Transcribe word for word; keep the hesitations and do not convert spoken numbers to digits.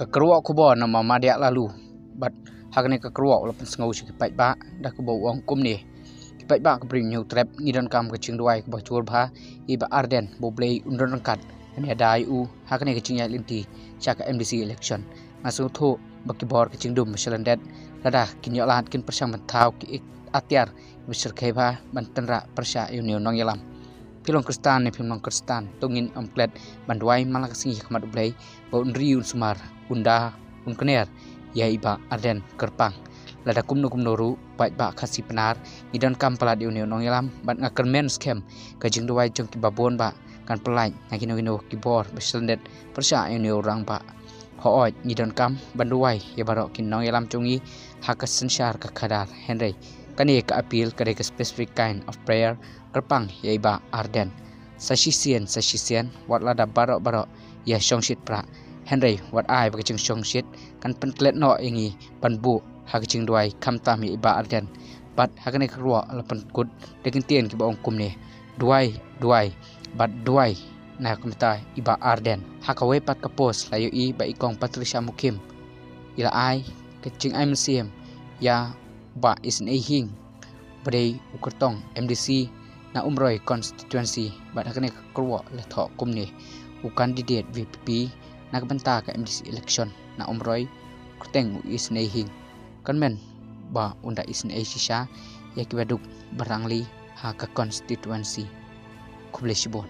Kyrwoh khubor na Mamadia Lalu. Bad ha kane ka kyrwoh u la pynsngew sha ki paidbah da kaba u ong kumne: ki paidbah ka Bri u Hynñiewtrep, ngi donkam ka jingduwai kaba jur bha ïa i Bah Ardent, ba U Blei un don ryngkat ban ïada ïa u ha kane ka jingïaid lynti sha ka M D C election. Nga sngewthuh ba ki bor ka jingdum ba sha lyndet, lada kin ïoh lad kin pyrshang ban thaw ki atiar ba syrkhei bha ban tynrah pyrshah ïa une u nongïalam. Phi long Khristan ne phim long Khristan, to ngin ym klet ban duwai man la ka sngi ha khmat U Blei ba un ri un sumar, un da un kner ïa i Bah Ardent kyrpang. Lada kumno kumno ruh, paidbah Khasi Pnar, ngi donkam palat ïa une u nongïalam, bad nga kyrmen skhem ka jingduwai jong ki babun bah kan pyllait na kino kino ki bor ba sha lyndet pyrshah ïa une u rangbah. Hooid, ngi donkam ban duwai ïa baroh ki nongïalam jong ngi ha ka synshar ka khadar, hynrei kane ka appeal ka dei ka specific kind of prayer kyrpang ïa i Bah Ardent. Sa shisien, sa shisien, wat lada baroh baroh ïa shongshit prah, hynrei wat ai ba ka jingshongshit kan pynklet noh ïa ngi ban buh ha ka jingduwai khamtam ïa i Bah Ardent. Bad ha kane ka kyrwoh la pynkut da ki ktien kiba ong kumne: duwai, duwai, bad duwai na ka bynta i Bah Ardent. Ha kawei pat ka post la ïohi ba i Kong Patricia Mukhim i la ai ka jingai mynsiem ïa Bah Isynei Hing, ba dei u kyrtong M D C na Umroi constituency. Bad ha kane ka kyrwoh la thoh kumne: u candidate V P P na ka bynta ka M D C election na Umroi, u kyrteng u Isynei Hing. Kyrmen ba un da isynei shisha ïa kiba duk ba rangli ha ka constituency. Khublei shibun.